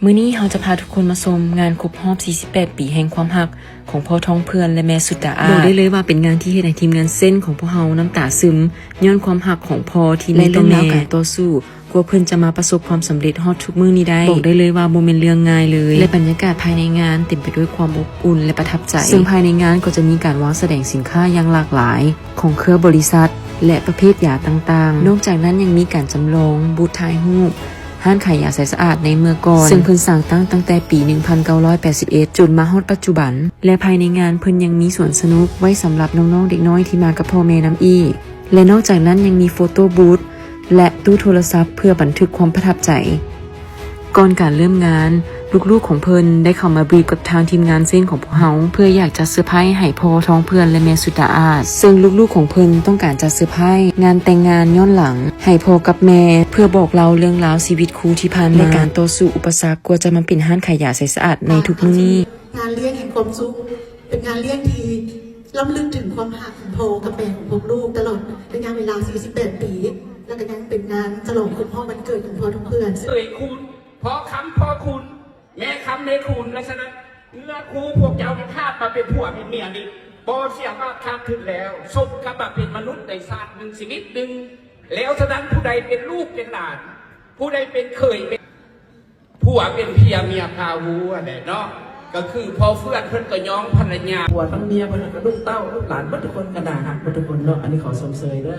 ມື້ນີ້ເຮົາຈະພາທຸກຄົນມາຊົມງານຄົບຮອບສີ່ສິບແປດປີແຫ່ງຄວາມຮັກຂອງພໍ່ທອງເພື່ອນ ແລະ ແມ່ສຸດຕາອາດ. ບອກໄດ້ເລີຍວ່າເປັນງານທີ່ເຮັດໃຫ້ທີມງານເຊັ່ນຂອງພວກເຮົານ້ຳຕາຊຶມ ຍ້ອນຄວາມຮັກຂອງພໍ່ທີ່ມີຕໍ່ແມ່ ແລະ ເລື່ອງລາວການຕໍ່ສູ້ ກວ່າເພິ່ນຈະມາປະສົບຄວາມສຳເລັດຮອດທຸກມື້ນີ້ໄດ້. ບອກໄດ້ເລີຍວ່າບໍ່ແມ່ນເລື່ອງງ່າຍເລີຍ ແລະ ບັນຍາກາດພາຍໃນງານເຕັມໄປດ້ວຍຄວາມອົບອຸ່ນ ແລະ ປະທັບໃຈ. ເຊິ່ງພາຍໃນງານກໍຈະມີການວາງສະແດງສິນຄ້າຢ່າງຫຼາກຫຼາຍ ຂອງເຄືອບໍລິສັດ ແລະ ປະເພດຢາຕ່າງໆ. ນອກຈາກນັ້ນຍັງມີການຈຳລອງບູດຖ່າຍຮູບຮ້ານຂາຍຢາໄຊສະອາດໃນເມື່ອກ່ອນ ເຊິ່ງເພິ່ນສ້າງຕັ້ງຕັ້ງແຕ່ປີໜຶ່ງພັນເກົ້າຮ້ອຍແປດສິບເອັດ ຈົນມາຮອດປັດຈຸບັນ ແລະ ພາຍໃນງານເພິ່ນຍັງມີສວນສະໜຸກໄວ້ສຳລັບນ້ອງໆເດັກນ້ອຍທີ່ມາກັບພໍ່ແມ່ນຳອີກ ແລະ ນອກຈາກນັ້ນຍັງມີໂຟໂຕ້ບູດ ແລະ ຕູ້ໂທລະສັບເພື່ອບັນທຶກຄວາມປະທັບໃຈ. ກ່ອນການເລີ່ມງານ, ລູກໆຂອງເພິ່ນໄດ້ເຂົ້າມາບຣີບກັບທາງທີມງານເຊັ່ນຂອງພວກເຮົາ ເພື່ອຢາກຈັດເຊີໄພຣສ໌ໃຫ້ພໍ່ທອງເພື່ອນ ແລະ ແມ່ສຸດຕາອາດ. ເຊິ່ງລູກໆຂອງເພິ່ນຕ້ອງການຈັດເຊີໄພຣສ໌ງານແຕ່ງງານຍ້ອນຫຼັງໃຫ້ພໍ່ກັບແມ່ ເພື່ອບອກເລົ່າເລື່ອງລາວຊີວິດຄູ່ທີ່ຜ່ານມາ ແລະ ການຕໍ່ສູ້ອຸປະສັກກວ່າຈະມາເປັນຮ້ານຂາຍຢາໄຊສະອາດໃນທຸກມື້ນີ້. ງານລ້ຽງແຫ່ງຄວາມສຸກ ເປັນງານລ້ຽງທີ່ລຳລຶກເຖິງຄວາມຮັກຂອງພໍ່ກັບແມ່ຂອງພວກລູກຕະຫຼອດໄລຍະເວລາສີ່ສິບແປດປີ ແລະ ກໍຍັງເປັນງານສະຫຼອງຄົບຮອບວັນເກີດຂອງພໍ່ທອງເພື່ອນ ເອີຍຄຸນ ພໍ່ຄຳພໍ່ຄຸນ ແມ່ຄຳແມ່ຄຸນ ແລະ ສະນັ້ນເນື້ອຄູ່ພວກເຈົ້ານີ້ຂາດມາເປັນຜົວເປັນເມຍນີ້ ບໍ່ເສຍບາດຂາດທຶນແລ້ວ ສົມກັບມາເປັນມະນຸດໃນຊາດໜຶ່ງຊີວິດໜຶ່ງ ແລ້ວສະນັ້ນຜູ້ໃດເປັນລູກເປັນຫຼານ ຜູ້ໃດເປັນເຂີຍເປັນ ຜົວເປັນເພຍເມຍພາຮູ້ຫັ້ນແຫຼະເນາະ ກໍຄືພໍ່ເຟື່ອນເພິ່ນກໍຍ້ອງພັນລະຍາ ຜົວທັງເມຍເພິ່ນກໍລູກເຕົ້າລູກຫຼານເບິດທຸກຄົນ ກໍໜ້າຮັກເບິດທຸກຄົນເນາະ ອັນນີ້ຂໍຊົມເຊີຍເດີ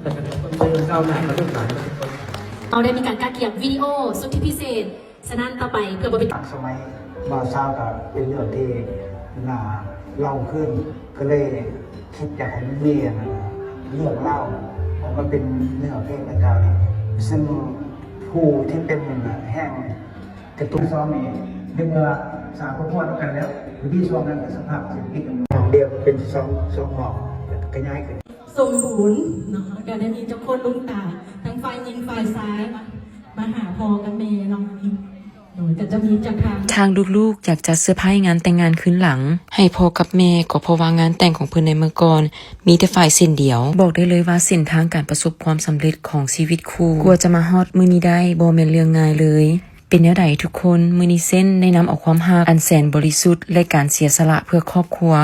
ແລ້ວກໍຊົມເຊີຍເຈົ້າໜ້າກັບລູກຫຼານເບິດທຸກຄົນ. ເຮົາໄດ້ມີການກະກຽມວິດີໂອສຸດທີ່ພິເສດ ສະນັ້ນຕໍ່ໄປເພື່ອບໍ່ເປັນ ສະໄໝບ່າວສາວກໍເປັນເລື່ອງທີ່ໜ້າເລົ່າຄືນ ກໍເລີຍຄິດຢາກໃຫ້ມັນມີອັນນັ້ນເລື່ອງລາວອອກມາເປັນເນື້ອເພງດັ່ງກ່າວນີ້ ເຊິ່ງຜູ້ທີ່ເປັນແຮງ ກະຕຸ້ນສອງນີ້ ໃນເມື່ອສ້າງຄອບຄົວນຳກັນແລ້ວ ຢູ່ດີຊ່ວງນັ້ນກໍສະພາບເສດຖະກິດມັນຫ້ອງດຽວເປັນສອງ ສອງຫ້ອງ ຂະຫຍາຍຂຶ້ນ ສົມບູນເນາະ ກໍໄດ້ມີເຈົ້າຄົນລຸງຕາ ທັງຝ່າຍຍິງຝ່າຍຊາຍເນາະ ມາຫາພໍ່ກັບແມ່ເນາະ ໂດຍກໍຈະມີຈາກທາງ ທາງລູກໆຢາກຈັດເຊີໄພຣສ໌ງານແຕ່ງງານຄືນຫຼັງໃຫ້ພໍ່ກັບແມ່ ກໍເພາະວ່າງານແຕ່ງຂອງເພິ່ນໃນເມື່ອກ່ອນ ມີແຕ່ຝ່າຍເສັ້ນດຽວ. ບອກໄດ້ເລີຍວ່າເສັ້ນທາງການປະສົບຄວາມສຳເລັດຂອງຊີວິດຄູ່ ກວ່າຈະມາຮອດມື້ນີ້ໄດ້ ບໍ່ແມ່ນເລື່ອງງ່າຍເລີຍ. ເປັນແນວໃດທຸກຄົນ? ມື້ນີ້ເຊັ່ນໄດ້ນຳເອົາຄວາມຮັກອັນແສນບໍລິສຸດ ແລະ ການເສຍສະຫຼະເພື່ອຄອບຄົວ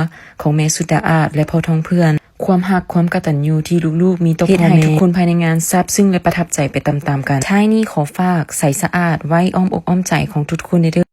ຂອງແມ່ສຸດຕາອາດ ແລະ ພໍ່ທອງເພື່ອນ, ຄວາມຮັກຄວາມກະຕັນຍູທີ່ລູກໆມີຕໍ່ພໍ່ແມ່ ເຮັດໃຫ້ທຸກຄົນພາຍໃນງານຊາບຊຶ້ງ ແລະ ປະທັບໃຈໄປຕາມໆກັນ. ທ້າຍນີ້ຂໍຝາກໃສສະອາດໄວ້ອ້ອມອົກອ້ອມໃຈຂອງທຸກໆຄົນແດ່ເດີ.